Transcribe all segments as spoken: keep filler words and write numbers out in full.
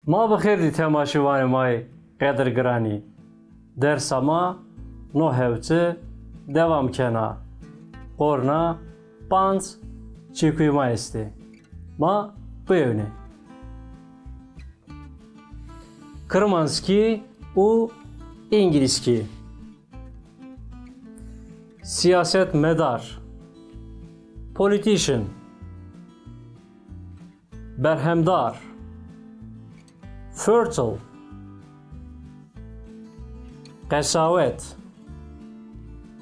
Ma bi xêr dî temaşevanê ma yê qedirgiranî. Dersa ma no hewti dewam kena. Qorna panc çekuya ma estê. Ma biyewnê. Kirmanckî û îngilizkî. Siyasetmedar, politician. Berhemdar, fertile. Qesawet,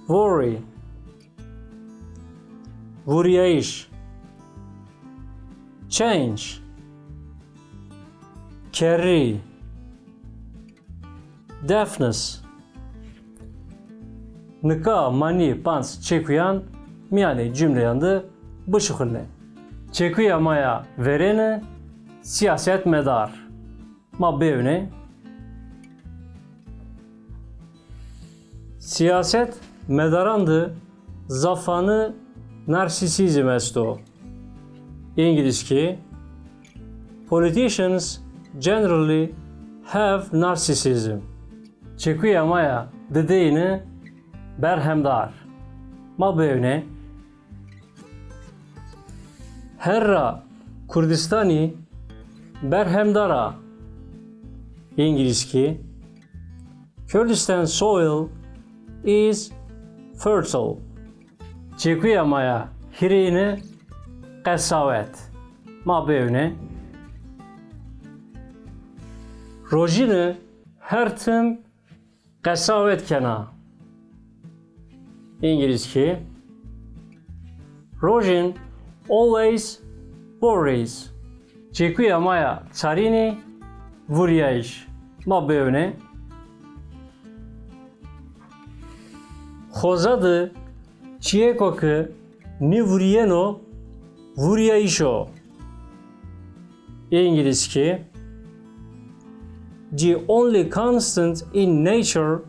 worry. Vurîyayîş, change. Kerrî, deafness. Nika ma nî panc çekuyan mîyanê cumleyan de bişuxulnê. Çekuya ma ya verêne siyasetmedar. Ma biyewnê. Siyasetmedaran de zafane narsîsîzm esto. Îngilizkî, politicians generally have narcissism. Çekuya ma ya dideyîne berhemdar. Ma biyewnê. Herra Kurdistanî berhemdar a. Îngilizkî, Kurdistan soil is fertile. Çekuya ma ya hîrêyîne qesawet. Ma biyewnê. Rojîne her tim qesawet kena. Îngilizkî, Rojîn always worries. Çekuya ma ya çarînî vurîyayîş. Ma biyewnê. Xoza de çîyêko ke nêvurîyeno vurîyayîş o. Îngilizkî, the only constant in nature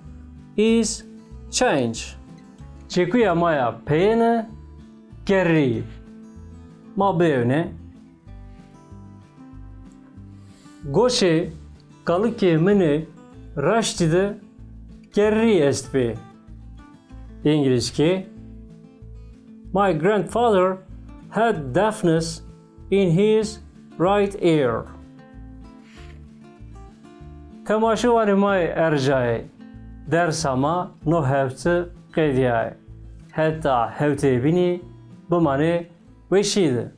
is change. Çekuya ma ya peyêne kerrî. Ma biyewnê. Goşê kalikê min ê raştî de kerrî estbî. Îngilizkî, my grandfather had deafness in his right ear. Temaşevanê ma yê erjayê, dersa ma no hewti qedîyayê. Heta hewteyê bînî bimanê weşî de.